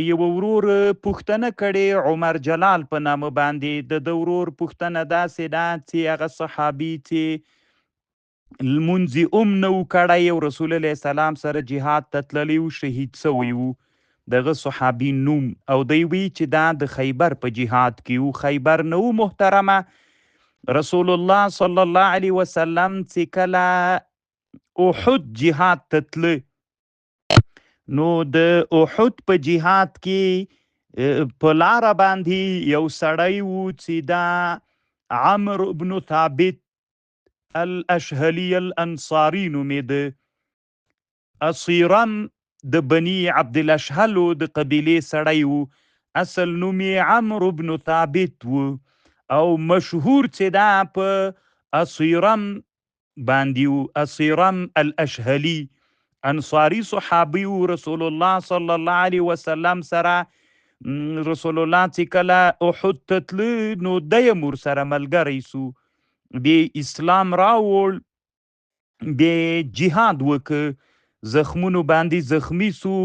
یوه ورور پوښتنه کړې عمر جلال په نامه باندې. د ده ورور پوښتنه داسې ده چې هغه صحابي چې لمونځ یې هم نه و کړی او رسول علیه السلام سره جهاد ته تللی و، شهید سوی و، دغه صحابي نوم، او دی وی چې دا د خیبر په جهاد کې و. خیبر نه و محترمه، رسول الله صلی الله علیه وسلم چې کله احد جهاد ته تله، نو د احد په جهاد کې په لاره باندې یو سړی و چې دا عمرو بن ثابت الاشهلی الانصاری نومېده، اصیرم د بني عبدالاشهلو د قبیلې سړی و، اصل نوم یې عمرو بن ثابت و او مشهور چې دا په اصیرم باندې و، اصیرم الاشهلی انصاری صحابي و. رسول الله صلی الله علیه وسلم سره رسول الله چې کله احد ته تله نو دی هم ورسره ملګری سو، بیا اسلام راوړ، بیا جهاد وکړ، زخمونو باندې زخمی سو.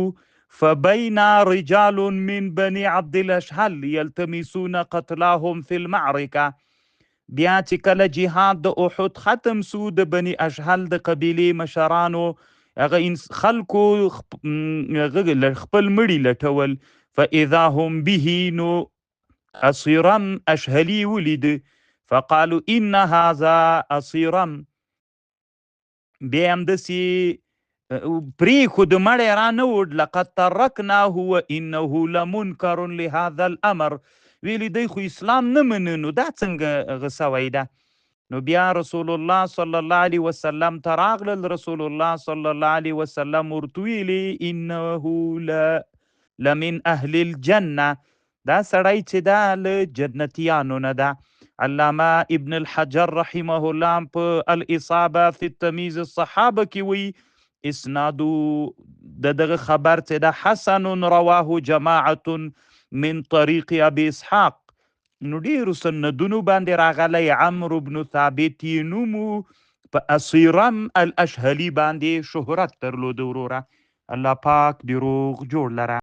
فبینا رجال من بني عبد الاشهل یلتمسون قتلاهم فی المعرکه. بیا چې کله جهاد د احد ختم سو، د بني اشهل د قبیلې مشرانو هغه خلکو هغه خپل مړي لټول. فاذا هم به، نو اصیرم اشهلی ولید، فقالوا ان هذا اصیرم. بیا همداسې پرېښود، مړی را نه وړ. لقد ترکناه وانه لمنکر لهذا الامر. ویلي دی خو اسلام نه مني، نو دا څنګه هغه سوی ده؟ نو بیا رسول الله صلی الله علیه وسلم ته راغلل، رسول الله صلی الله علیه وسلم ورته ویلي انه لمن اهل الجنه، دا سړی چې دا له جنتیانو نه ده. علامه ابن الحجر رحمه الله په الاصابه فی التمیز الصحابه کې وایي اسنادو د دغه خبر چې ده حسن رواه جماعة من طریق ابي اسحاق. نو ډېرو سندونو باندې راغلی عمرو بن ثابت یې نوم و، په اصیرم الاشهلی باندې شهرت درلود. وروره الله پاک دې روغ جوړ لره.